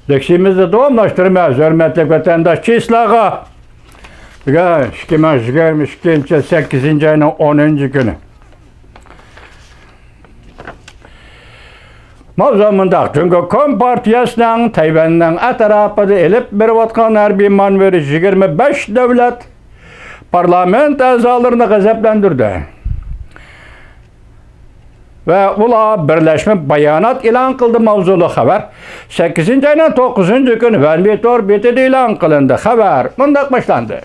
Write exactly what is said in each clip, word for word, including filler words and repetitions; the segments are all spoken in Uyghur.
لېكسىيىمىزنى داۋاملاشتۇرىمىز، ھۆرمەتلىك ۋەتەنداشلار. بۈگۈن ئىككى مىڭ يىگىرمە ئىككىنچى يىل سەككىزىنچى ئاينىڭ ئونىنچى كۈنى. ماۋزۇ مۇنداق: جۇڭگو كومپارتىيەسىنىڭ تەيۋەننىڭ ئەتراپىدا ئېلىپ بېرىۋاتقان ھەربىي مانېۋىرى يىگىرمە بەش دۆلەت پارلامېنت ئەزالىرىنى غەزەپلەندۈردى. ۋە ئۇلار بىرلەشمە بايانات ئېلان قىلدى. ماۋزۇلۇق خەۋەر سەككىزىنچى ئاينىڭ توققۇزىنچى كۈنى ۋەنۋېيتور بېتىدە ئېلان قىلىندى. خەۋەر مۇنداق باشلاندى: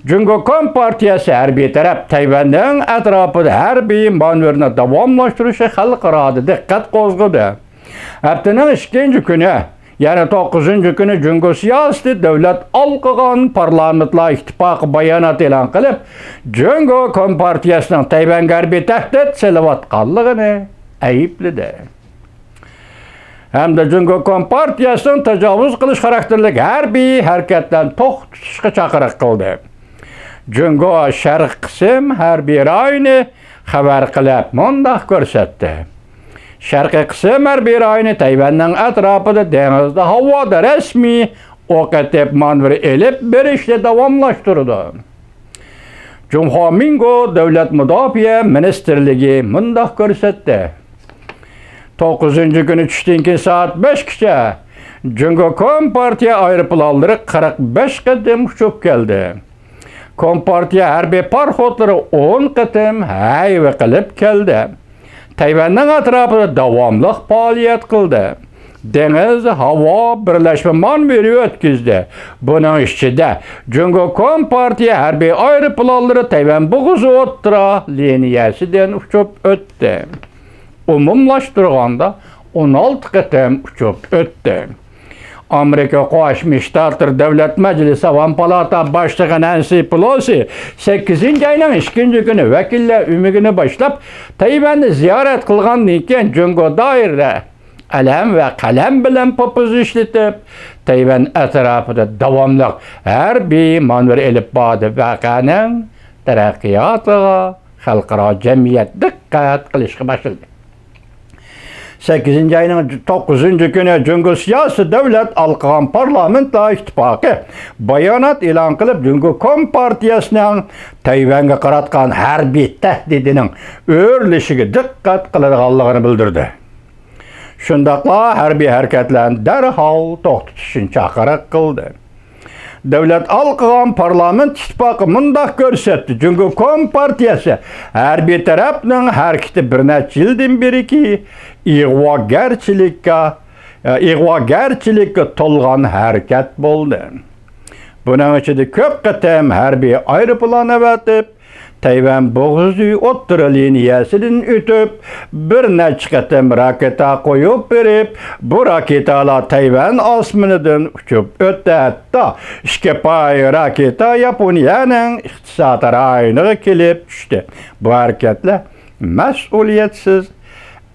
جۇڭگو كومپارتىيەسى ھەربىي تەرەپ تەيۋەننىڭ ئەتراپىدا ھەربىي مانېۋىرنى داۋاملاشتۇرۇشى خەلقئارادا دىققەت قوزغىدى. ھەپتىنىڭ ئىككىنچى كۈنى، يەنى توققۇزىنچى كۈنى جۇڭگو سىياسىتى دۆلەت ھالقىغان پارلامېنتلار ئىتتىپاقى بايانات ئېلان قىلىپ، جۇڭگو كومپارتىيەسىنىڭ تەيۋەنگە ھەربىي تەھدىت سېلىۋاتقانلىقىنى ئەيىبلىدى ھەمدە جۇڭگو كومپارتىيەسىنىڭ تاجاۋۇز قىلىش خاراكتېرلىك ھەربىي ھەرىكەتلەرنى توختىتىشقا چاقىرىق قىلدى. جۇڭگو شەرقىي قىسىم ھەربىي رايونى خەۋەر قىلىپ مۇنداق كۆرسەتتى: شەرقىي قىسىم ھەربىي رايونى تەيۋەننىڭ ئەتراپىدا، دېڭىزدا، ھاۋادا رەسمىي ئوق ئېتىپ مانېۋىر ئېلىپ بېرىشنى داۋاملاشتۇرىدۇ. جۇڭخۇا مىڭگو دۆلەت مۇداپىئە مىنىستىرلىكى مۇنداق كۆرسەتتى: توققۇزىنچى كۈنى چۈشتىن كېيىن سائەت بەشكىچە جۇڭگو كومپارتىيە ئايروپىلانلىرى قىرىق بەش قېتىم ئۇچۇپ كەلدى. كومپارتىيە ھەربىي پاراخوتلىرى ئون قېتىم ھەيۋە قىلىپ كەلدى. تەيۋەننىڭ ئەتراپىدا داۋاملىق پائالىيەت قىلدى. دېڭىز، ھاۋا بىرلەشمە مانېۋىرى ئۆتكۈزدى. بۇنىڭ ئىچىدە جۇڭگو كومپارتىيە ھەربىي ئايروپىلانلىرى تەيۋەن بوغۇزى ئوتتۇرا لىنىيەسىدىن ئۇچۇپ ئۆتتى. ئومۇملاشتۇرغاندا، ئون ئالتە قېتىم ئۇچۇپ ئۆتتى. ئامېرىكا قوشما شتاتلىرى دۆلەت مەجلىسى ئاۋام پالاتا باشلىقى نەنسى پېلوسى سەككىزىنچى ئاينىڭ ئىككىنچى كۈنى ۋەكىللەر ئۆمىكىنى باشلاپ، تەيۋەننى زىيارەت قىلغاندىن كېيىن، جۇڭگو دائىرىدە ئەلەم ۋە قەلەم بىلەن پوپىزا ئىشلىتىپ، تەيۋەن ئەتراپىدا داۋاملىق ھەربىي مانېۋىر ئېلىپ باردى. ۋەقەنىڭ تەرەققىياتىغا خەلقئارا جەمئىيەت دىققەت قىلىشقا باشلىدى. سەككىزىنچى ئاينىڭ توققۇزىنچى كۈنى جۇڭگو سىياسىي دۆلەت ھالقىغان پارلامېنتلار ئىتتىپاقى بايانات ئېلان قىلىپ، جۇڭگو كومپارتىيەسىنىڭ تەيۋەنگە قاراتقان ھەربىي تەھدىتىنىڭ ئۆرلىشىگە دىققەت قىلىدىغانلىقىنى بىلدۈردى. شۇنداقلا ھەربىي ھەرىكەتلەرنى دەرھال توختىتىشنى چاقىرىق قىلدى. دۆلەت ھالقىغان پارلامېنت ئىتتىپاقى مۇنداق كۆرسەتتى: جۇڭگو كومپارتىيەسى ھەربىي تەرەپنىڭ ھەرىكىتى بىر نەچچە يىلدىن بېرىكى ئىغۋاگەرچىلىككە، ئىغۋاگەرچىلىككە تولغان ھەرىكەت بولدى. بۇنىڭ ئىچىدە كۆپ قېتىم ھەربىي ئايروپىلان ئەۋەتىپ، تەيۋەن بوغۇزى ئوتتۇرا لىنىيەسىدىن ئۆتۈپ، بىر نەچچە قېتىم راكېتا قويۇپ بېرىپ، بۇ راكېتالار تەيۋەن ئاسمىنىدىن ئۇچۇپ ئۆتتى. ھەتتا ئىككى پاي راكېتا ياپونىيەنىڭ ئىقتىساد رايونىغا كېلىپ چۈشتى. بۇ ھەرىكەتلەر مەسئۇلىيەتسىز،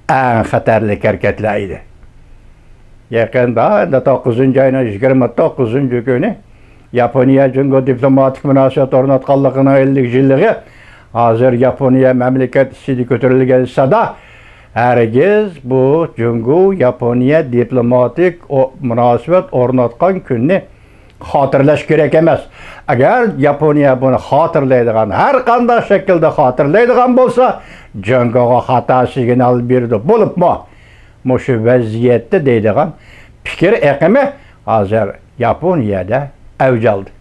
ئەڭ خەتەرلىك ھەرىكەتلەر ئىدى. يېقىندا، ئەمدى توققۇزىنچى ئاينىڭ يىگىرمە توققۇزىنچى كۈنى ياپونىيە جۇڭگو دىپلوماتىك مۇناسىۋەت ئورناتقانلىقىنىڭ ئەللىك يىللىقى. ھازىر ياپونىيە مەملىكەت ئىچىدە كۆتۈرۈلگەن سادا ھەرگىز بۇ جۇڭگو ياپونىيە دىپلوماتىك ئو-، مۇناسىۋەت ئورناتقان كۈننى خاتىرىلەش كېرەك ئەمەس. ئەگەر ياپونىيە بۇنى خاتىرىلەيدىغان، ھەر قانداق شەكىلدە خاتىرىلەيدىغان بولسا، جۇڭگوغا خاتا سىگنال بېرىدۇ. بولۇپمۇ مۇشۇ ۋەزىيەتتە دەيدىغان پىكىر ئېقىمى ھازىر ياپونىيەدە ئەۋج ئالدى.